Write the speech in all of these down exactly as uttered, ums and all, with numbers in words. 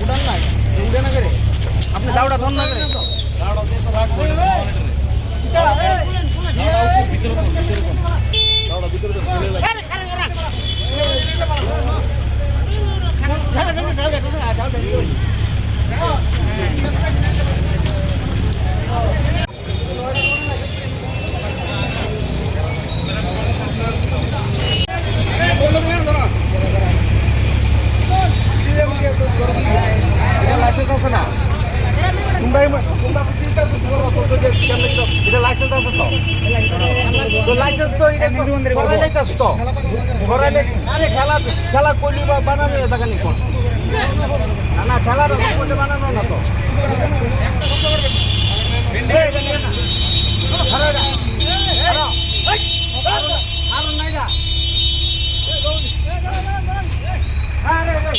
উঠান না, উঠে না করে। আপনি দাওটা ধর না করে। দাওটা দিয়ে তো রাখ, বলে দাও। দাওটা উপর ভিতরে কোন, ভিতরে কোন? দাওটা ভিতরে কোন, ছেলে লাগে। এটা লাইসেন্স আছে না? তোমরা এই মা-, তোমরা তো চিন্তা করতে পারো, তোমরা যে কেমনে কি, এটা লাইসেন্স আছে তো? তো লাইসেন্স তো এটা তো সরাইলে চাস তো? সরাইলে, আরে খেলা, খেলা করলি বা বানানো এটা কেন কোন? না, না, খেলা তো করলে বানানো না তো। এই, এই, এই, এই, না। ছাড়ো এটা। ছাড়ো। এই, ছাড়ো। ছাড়ো না এটা। আরে, এই।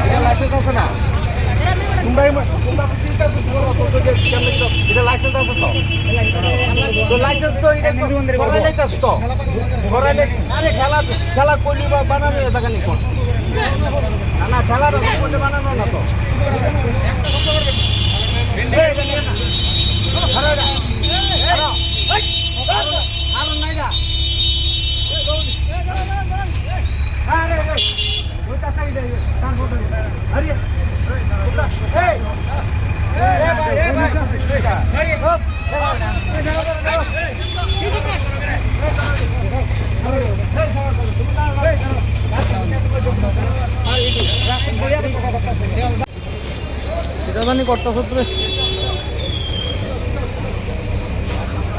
এটা লাইসেন্স আছে না? তোমরা এই মা-, তোমরা তো চিন্তা করতে পারো, তোমরা যে কেমনে কি, এটা লাইসেন্স আছে তো? তো লাইসেন্স তো এটা তো সরাইলে চাস তো? সরাইলে, আরে খেলা, খেলা করলি বা বানানো এটা কেন কোন? না, না, খেলা না করলে বানানো না তো। এই, এটা নিয়ে না। ছাড়ো এটা। ছাড়ো। এই, ছাড়ো। ছাড়ো না এটা। আরে, এই। এটা জানি করতেছ তুমি।